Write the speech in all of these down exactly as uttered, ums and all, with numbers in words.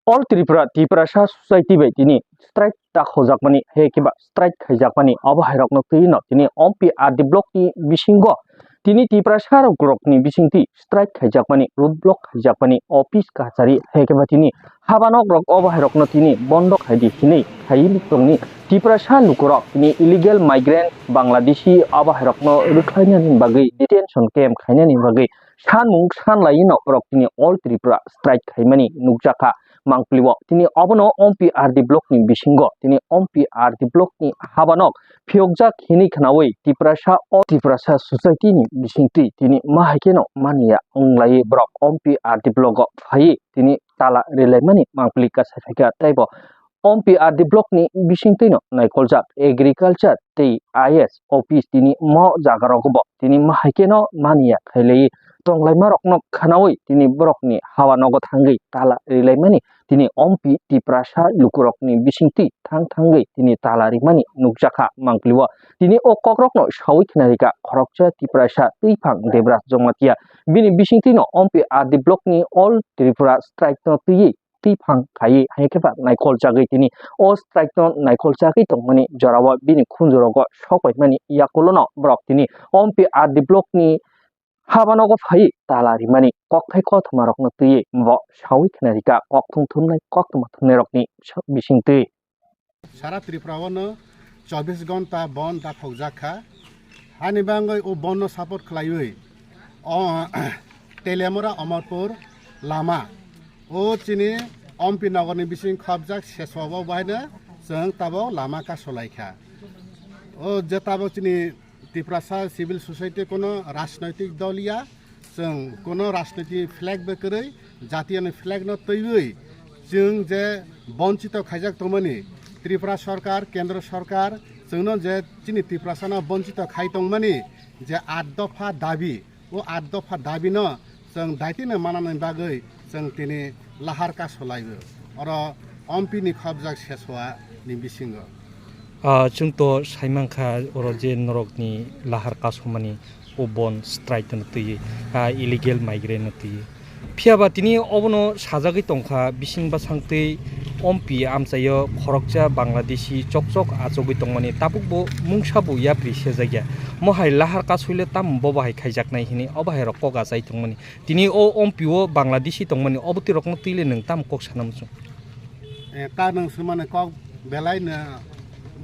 All Tripura, Tiprasa Society bai tini strike ta khojakmani, hai khe ba strike khaijakmani, abo hai rokno twi no tini Ompi R D block ni bisingo tini Tiprasa rok, rok ni bisingtwi strike khaijakmani, road block khaijakmani, office kachari, hai khe ba tini habanok rok obo hai rokno tini bondo khai di hinwi khai tongni Tiprasa lukurok tini illegal migrant Bangladeshi obo hai rokno rwkhlainani bagwi, detention camp khainani bagwi sanmung sanlai no borok tini All Tripura strike khaimani nukjakha. Mangpili o tini obono Ompi R D block ni bisingo tini Ompi R D block ni habanok phiyokjak hinwi khnaui Tiprasa o Tiprasa Society ni bisingtwi tini ma hai kheno manya wnglai borok Ompi R D block o phaiwi tini tala rilaimani mangpili kasai phaikha. Tei bo Ompi R D block ni bisingtwi no naikoljak agriculture tei I S office tini mo jaga rogo bo tini ma hai kheno manya khailai tonglaimarokno khnaui tini borokni hawa nogo thangwi tala rilaimani tini Ompi Tiprasa lukurokni bisingtwi thang thangwi tini tala rimani nukjakha mangpili o. Tini o kokrokno saui khna rikha khoroksa Tiprasa twiphang Debras Jamatia. Bini bisingtwi no Ompi R D block ni All Tripura strike no twiwi twiphang khaiwi hai khe ba naikol chagwi tini o strike no naikol chagwi tongmani jorao bini khunju rogo sok paimani yakulo no borok tini Ompi R D block ni habanogo phaiwi tala rimani kokthai kothoma rokno twiwi bo saui khna rikha kok thum thumnai koktwma thumnai rokni bisingtwi. Sara Tripura o no chobbish ghonta bon dakhokjak kha. Hani bangwi o bon no support khlaiwi o Teliamura Amarpur lama o chini Ompi Nogor ni bising khobjak Seswa o bahai no chwng tabok lama kasolai kha. O je tabok chini Tiprasa Civil Society kono rajnoitik dol ya, chwng kono rajnoitik flag bo kwrwi, jatiyo ni flag no twiwi chwng je bonchito khaijak tongmani, Tripura Sarkar, Kendro Sarkar chwngno je chini Tiprasano bonchito khai tongmani je aat dopha dabi, o aat dopha dabino chwng daitino mananani bagwi chwng tini lahar kasolaibo oro Ompi ni khobjak Seswa ni bisingo. Ah, chwng to saimankha oro je norokni lahar kasomani o bon strike no twiwi, ah, illegal migrant no twiwi. Phiya ba tini obono sajagwi tongkha bising bwsang twi Ompi amchaio khoroksa Bangladeshi chokchok achugwi tongmani tabukbo mungsa bo yapri sejakya. Mohai lahar kasoile tamo bobo hai khaijaknai hini obo hai rok kok achai tongmani. Tini o Ompi o Bangladeshi tongmani obo twi rokno twile nwng tamo kok sana muchung? Eh, ta nwng swmani kok belai no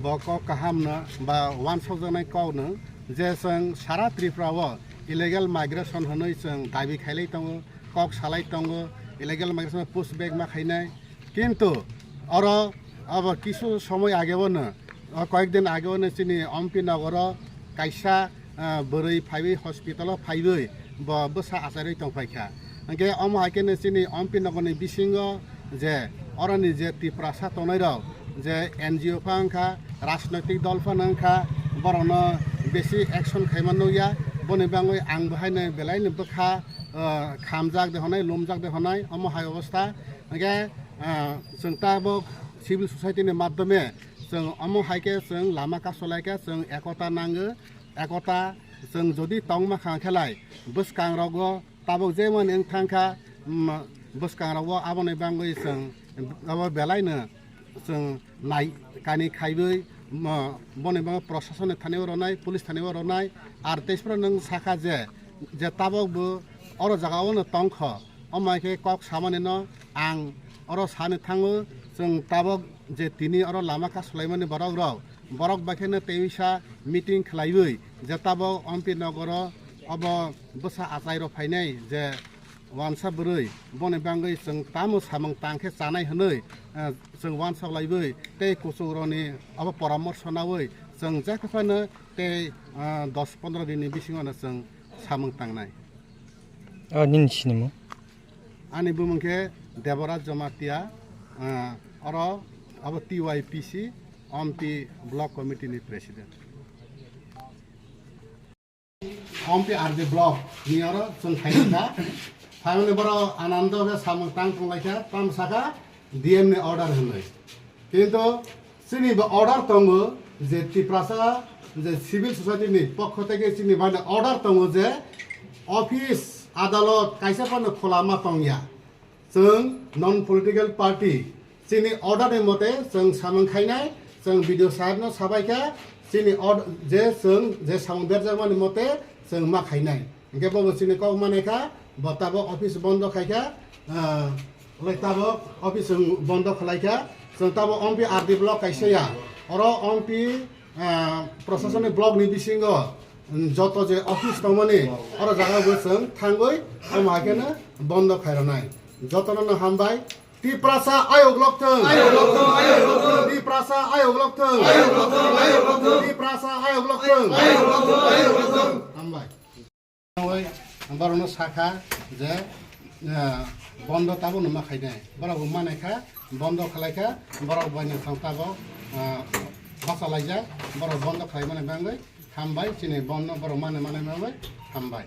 bo kok kaham no ba wansokjaknai kok no je chwng sara Tripura o illegal migration hwnwi chwng dabi khailai tongo, kok salai tongo, illegal migration push back ma khainai. Kintu oro abo kisu somoi age o no, o koyek din age o no chini Ompi Nogoro kaisa, ah, bwrwi phaiwi hospital o phaiwi bo bwsa achairwi tongphaikha. Hwnkhe omo hai khe no chini Ompi Nogor ni bisingo je oroni je Tiprasa tongnai rok je N G O pha wngkha, rajnoitik dol phano wngkha, borokno besi action khaima nukya. Boni bangwi ang bo haino belai no bwkha, ah, khamjak de honai, lumjak de honai, omo hai obostha. Hwnkhe, ah, chwng tabok civil society ni madhyome chwng omo hai khe chwng lama kasolai khe chwng ekota nango, ekota chwng jodi tongma kha khe lai bwskang rogo tabok jemon wng thang kha, mm, bwskang rogo aboni bangwi chwng abo belai no chwng nai kani khaiwi, mm, boni bangwi proshasoni thani o rwnai, police thani o rwnai, ar tei phano nwng sakha je, je tabok bo oro jaga o no tong kho. Omo hai khe kok samani no ang oro sani thango, chwng tabok je tini oro lama kasulaimani borok rok, borok bai kheno tei wisa meeting khlaiwi je tabok Ompi Nogoro obo bwsa achai rok phainai je wansa bwrwi, boni bangwi chwng tamo samung tang khe chanai hwnwi, eh, chwng wansok laiwi tei kuchuk rokni obo poramorsho naui chwng jekhe phano tei, ah, dos pondro din ni bisingo no chwng samung tangnai. Ah, nini sinimung? Ani bumung khe Deboraj Jamatia, ah, oro abo T Y P C Ompi Block Committee ni President. Ompi R D Block ni oro chwng khaikha. Phaimani borok Anando khe samung tang tonglaikha, tamo sakha D M ni order hwnwi. Kintu chini bo order tongo je Tiprasa je civil society ni pokho theke chini bani order tongo je office, adalot kaisa phano khula ma tongya. Chwng non political party, chini order ni mote chwng samung khainai, chwng B D O saheb no sabaikha, chini ord-, je chwng je samung berjakmani mote chwng ma khainai. Hingke bobo chini kok manai kha, bo tabok office bondo khaikha, ah, lai tabok office chwng bondo khwlaikha, chwng tabok ompi R D block kaisa ya, oro ompi, ah, proshasoni block ni bisingo, mm, joto je office tongmani, oro jaga bo chwng thangwi, omo hai kheno bondo khairwnai. Jotono no hambai, Tiprasa ayok lokthwng. Ayok lokthwng, ayok lokthwng. Tiprasa ayok lokthwng. Ayok lokthwng, ayok lokthwng. Tiprasa ayok lokthwng. Ayok lokthwng, ayok lokthwng. Hambai. Oi, borokno sakha je, eh, bondo tabukno ma khainai. Borok bo manai kha, bondo khlai kha, borok bai no thang tabuk, eh, bacha laijak, borok bondo khlai mani bagwi hambai, chini bondo borok mani mani bagwi hambai.